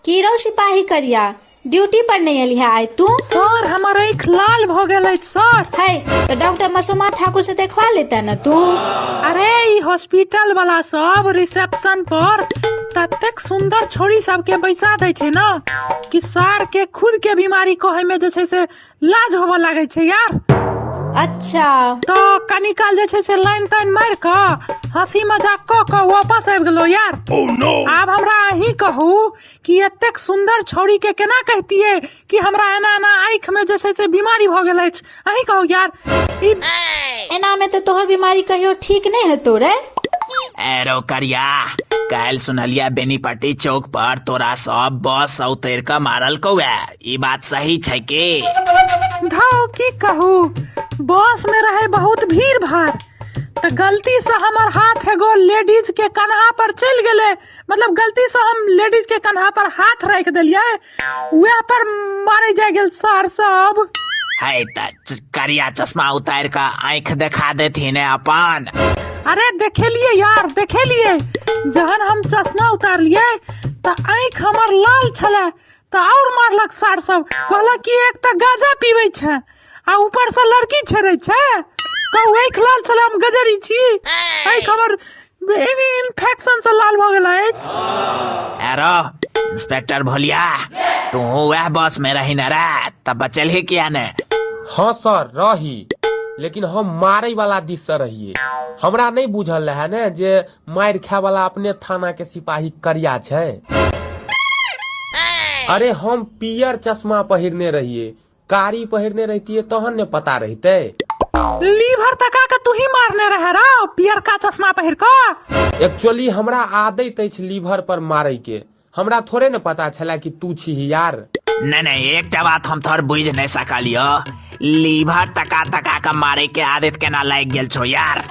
की रौ सिपाही करिया, ड्यूटी पर नहि एलिहे आइ तू? सर, हमर आँखि लाल भऽ गेल अछि सर। है तऽ डॉक्टर मसोमा ठाकुर से देखवा लेते ने तू। अरे ई हॉस्पिटल वाला सब रिसेप्शन पर ततेक सुंदर छोरी सबके बैसा दै छै ने कि सार के खुद के बीमारी कहै में जे छै से लाज होबऽ लागै छै यार। अच्छा। तऽ कनी काल जे छै से लाइन ताइन मारि कऽ हंसी मजाक कऽ कऽ वापस आबि गेलहुँ यार। आब हमरा अहीं कहू कि एतेक सुंदर छौड़ी के केना कहितियै कि हमरा एना एना आँखि में जे छै से बीमारी भऽ गेल अछि। अहीं कहू यार ई। एना में तऽ तोहर बीमारी कहियो ठीक नहि हेतौ रे। ए रौ करिया, काल्हि सुनलिया बेनीपट्टी चौक पर तोरा सब बस सँ उतरि कऽ मारलकौ ए, ई बात सही छै की? धौ की कहू, बस में रहे बहुत भीड़ भाड़ तऽ गलती से हमर हाथ एगो लेडीज के कन्हा पर चलि गेलै, मतलब गलती से हम लेडीज के कन्हा पर हाथ राखि देलियै, वएह पर मारे जाय गेल सार सब। है तऽ करिया चश्मा उतारि कऽ आँखि देखा देथिन अपन। अरे देखेलियै यार, देखेलियै। जहन हम चश्मा उतारलियै तऽ आँखि हमर लाल छलै तऽ और मारलक सार सब, कहलक कि एक तऽ गांजा पीबै छै आ ऊपर से लड़की छेड़ै छै। कहू आँखि लाल छलै, हम गजरी छी, आँखि हमर इन्फेक्शन से लाल भऽ गेल अछि। एरो इंस्पेक्टर भोलिया, तू वएह बस में रही न रे, तब बचल ही किया ने? हाँ सर रही, लेकिन हम मारे वाला दिस से रहिए। हमरा नहीं बुझल रहे ने जे मारि खाय वाला अपने थाना के सिपाही करिया छै। अरे हम पियर चश्मा पहिरने रहिए, कारी पहिरने रहितिए तहन ने पता रहिते। लीवर तका के तू ही मारने रहे रा पियरका चश्मा पहिर कऽ। एक्चुअली हमरा आदत अछि लीवर पर मारे के, हमरा थोड़े ने पता छला कि तू छी यार। नहीं नहीं, एकटा बात हम थोड़ बुझ नहीं सकलियो, लीवर तका तका के मारे के आदत केना लागि गेल छौ यार?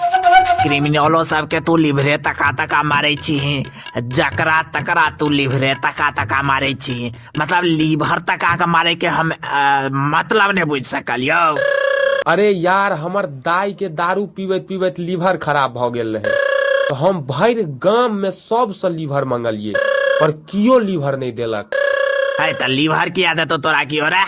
क्रिमिनलो सबके तू लीवरे तका तका मारे छी, जकरा तकरा तू लीवरे तका तका मारे छी, मतलब लीवर तका के मारे के हम मतलब नहीं बुझ सकलियो। अरे यार हमर दाई के दारू पीबैत पीबैत लीवर खराब भऽ गेल रहे, तऽ हम भरि गाम में सबसँ लीवर मंगलिए पर कियो लीवर नहीं देलक। है तऽ लीवर किया देतो तोरा कियो रे?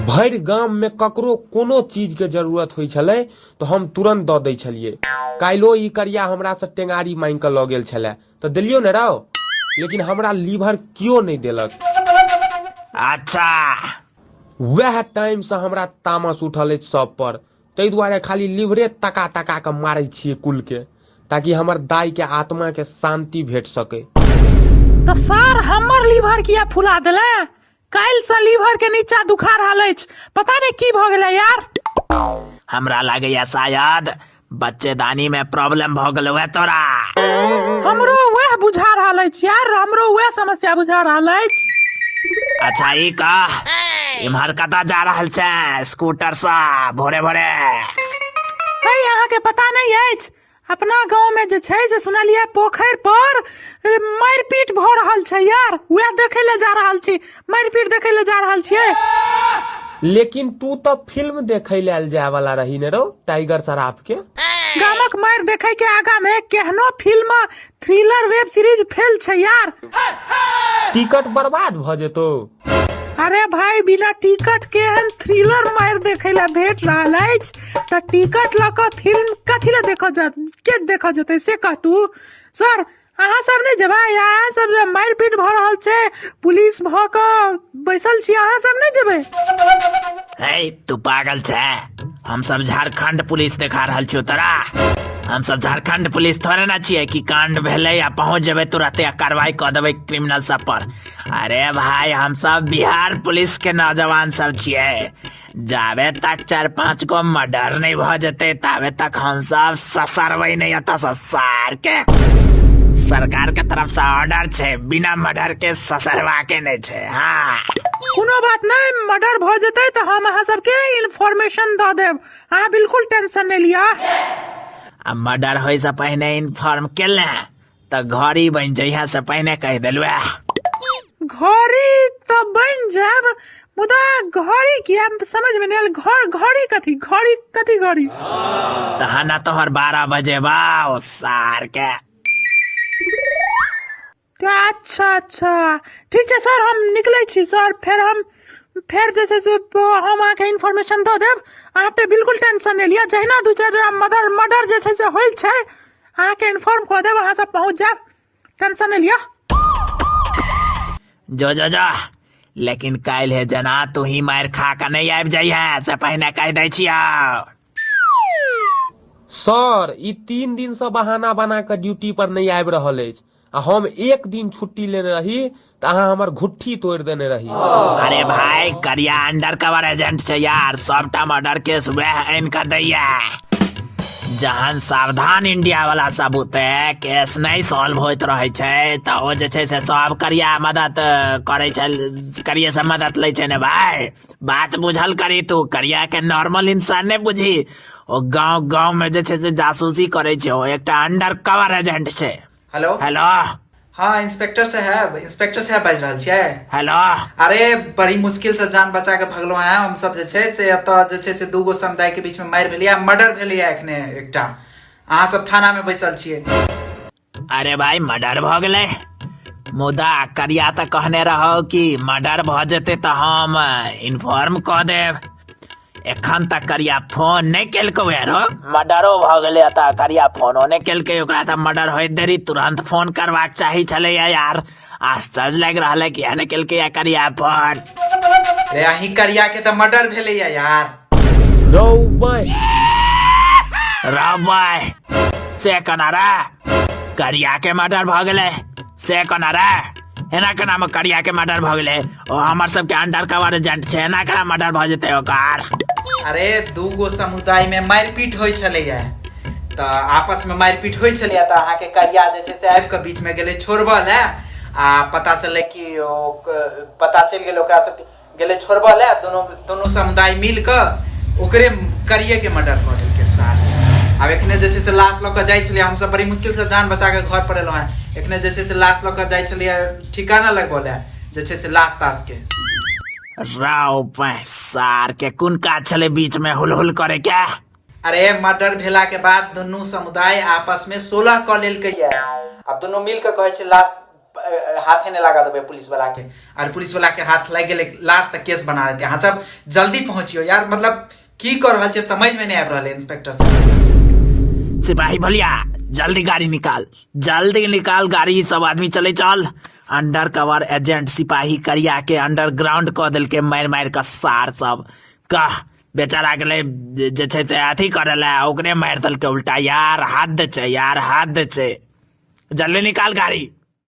भरि गाम में ककरो कोनो चीज के जरूरत होइ छलै तऽ हम तुरंत दऽ दै छलियै। काल्हिो ई करिया हमरा से टेंगारी मांगि कऽ लऽ गेल छलै तऽ देलियौ ने रौ, लेकिन हमरा लीवर कियो नहीं देलक। अच्छा। वएह टाइम से हमरा तामस उठल अछि सब पर, ताहि दुआरे खाली लीवरे तका तका के मारै छियै कुल के, ताकि हमर दाई के आत्मा के शांति भेट सके। तऽ सर हमर लीवर किया फुला देले? काल्हि से लीवर के नीचा दुखा रहल अछि, पता नहीं की भऽ गेलै यार। हमरा लागैया शायद बच्चेदानी में प्रॉब्लम भऽ गेलौ है तोरा। हमरो वएह बुझा रहल अछि यार, हमरो वएह समस्या बुझा रहल अछि। अच्छा ई कह, इम्हर कतऽ जा रहल छै स्कूटर सँ भोरे भोरे? हे अहाँ के पता नहीं अछि, अपना गांव में जे छै से सुनलियै पोखरि पर मारिपीट भऽ रहल छै यार, वएह देखै लए जा रहल छी, मारिपीट देखै लए जा रहल छियै। लेकिन तू तऽ फिल्म देखै लेल जाय वाला रही ने रौ, टाइगर श्रॉफ के। गामक मारि देखै के आगा में केहनो film thriller web series fail छै यार। टिकट बर्बाद भऽ जेतौ। अरे भाई बिना टिकट के एहन थ्रिलर मारि देखै लए भेट रहल अछि तऽ टिकट लऽ कऽ फिल्म कथी लए देखऽ जा के देखऽ जेतै से कह तू। सर अहाँ सब नहि जेबै? अहाँ सब जे मारिपीट भऽ रहल छै, पुलिस भऽ कऽ बैसल छी, अहाँ सब नहि जेबै? हे तू पागल छै, हम सब झारखंड पुलिस देखा रहल छियौ तोरा। हम सब झारखंड पुलिस थोड़े ना छियै कि कांड भेलै आ पहुंच जेबै तुरते आ कार्रवाई कऽ देबै क्रिमिनल सब पर। अरे भाई हम सब बिहार पुलिस के नौजवान सब छियै, जाबे तक 4-5 गो मर्डर नहीं भऽ जेतै ताबे तक हम सब ससरबै नहीं एतऽ सँ सार के। सरकार के तरफ से ऑर्डर छै बिना मर्डर के ससरवा के नहीं छै। हाँ कोनो बात नहीं, मर्डर भऽ जेतै तऽ हम अहाँ सबके इन्फॉर्मेशन दऽ देब, अहाँ बिल्कुल टेंशन नहीं लिअ। आ मर्डर होय से पहिने इन्फॉर्म केले तऽ घड़ी बनि जइहा से पहिने कहि देलुए। घड़ी तऽ बनि जायब, मुदा घड़ी किया समझ में नहीं आयल। घड़ी कथी, घड़ी कथी घड़ी? तहन तोहर 12 बजे बाओ सार के। अच्छा अच्छा, ठीक छै सर, हम निकलै छी सर। फेर हम फेर जे छै से हम अहाँके इन्फॉर्मेशन दऽ देब। अहाँ बिल्कुल टेंशन नहि लिअ। जहिना दू चारि मर्डर मर्डर जे छै से होइ छै, अहाँके इन्फॉर्म कऽ देब, अहाँ सब पहुँच जायब, टेंशन नहि लिअ। जो जो जो, लेकिन काल्हि है जना तू ही मारि खा कऽ नहि आबि जाइहे से पहिने कहि दै छियौ। सर, ई 3 दिनसँ बहाना बना कऽ ड्यूटी पर नहि आबि रहल अछि आ हम एक दिन छुट्टी लेने रही तऽ अहाँ हमर घुट्ठी तोड़ि देने रही। अरे भाय, करिया अंडर कवर एजेंट छै यार, सबटा मर्डर केस वएह आनि कऽ दैया। जहन सावधान इंडिया वाला सब बुते केस नहि सॉल्व होइत रहै छै तऽ ओ जे छै से सब करिया मदद करै छै, करिये से मदद लै छै ने भाय। बात बुझल करी, तू करिया के नॉर्मल इंसान नहि बुझी। ओ गांव गांव में जे छै से जासूसी करै छै, ओ एकटा अंडर कवर एजेंट छै। हेलो। हेलो। हाँ, इंस्पेक्टर साहब, इंस्पेक्टर साहब बाजि रहल छियै? हेलो। अरे बड़ी मुश्किल से जान बचा के भगलहुँ हैं हम सब। जे छै से एतऽ जे छै से दूगो समुदाय के बीच में मारि भेलैया, मर्डर भेलैया एखने एकटा। अहाँ सब थाना में बैसल छियै। अरे भाई, मर्डर भऽ गेलै? मुदा करिया तऽ कहने रहौ कि मर्डर भऽ जेतै तऽ हम इन्फॉर्म कऽ देब। एखन तक करिया फोन नहि केलकौ यारो। मर्डरो भऽ गेलै तऽ करिया फोनो नहि केलकै। ओकरा तऽ मर्डर होइत देरी तुरंत फोन करबाक चाही छलैया यार। आश्चर्य लागि रहल है, किया नहि केलकै या करिया फोन? रे अहीं करिया के तऽ मर्डर भेलैया यार। रौ बाँहि। रौ से कोना रे? करिया के मर्डर भऽ गेलै से कोना रे? एना केना मे करिया के मर्डर भऽ गेलै? ओ हमर सबके अंडर कवर एजेंट छै, एना केना मर्डर भऽ जेतै ओकर? अरे दूगो समुदाय में मारिपीट होइ छलैया, तऽ आपस में मारिपीट होइ छलैया, तऽ अहाँके करिया जे छै से आबि कऽ बीच में गेलै छोड़बऽ लए आ पता चललै कि ओ पता चलि गेलै ओकरा सबके, गेलै छोड़बऽ लए, दुनू दुनू समुदाय मिल कऽ ओकरे करिए के मर्डर कऽ देलकै सार। आब एखने जे छै से लाश लऽ कऽ जाइ छलियै हमसब, बड़ी मुश्किल से जान बचा कऽ घर पर एलहुँ हेँ। एखने जे छै से लाश लऽ कऽ जाइ छलियै ठिकाना लगबऽ लए जे छै से लाश ताश के। राव सार के कोन काज छलै बीच में हुल हुल करे के? अरे मर्डर भेला के बाद दुनू समुदाय आपस में 16 कऽ लेलकै आ दुनू मिल कऽ कहै छै लाश हाथे नहि लगा देबै पुलिस वाला के। और पुलिस वाला के हाथ लागि गेलै लाश तऽ केस बना देतै। अहाँ सब जल्दी पहुँचियौ यार, मतलब की कऽ रहल छियै समझ में नहि आबि रहल है इंस्पेक्टर साहब। सिपाही भलिया, जल्दी गाड़ी निकाल, जल्दी निकाल गाड़ी, सब आदमी चले चल। अंडर कवर एजेंट सिपाही करिया के अंडरग्राउंड कऽ देलकै मारि मारि कऽ सार सब। कह बेचारा गेलै जे छै से अथी करे लए, ओकरे मारि देलकै उल्टा यार। हद छै यार, हद छै। जल्दी निकाल गाड़ी।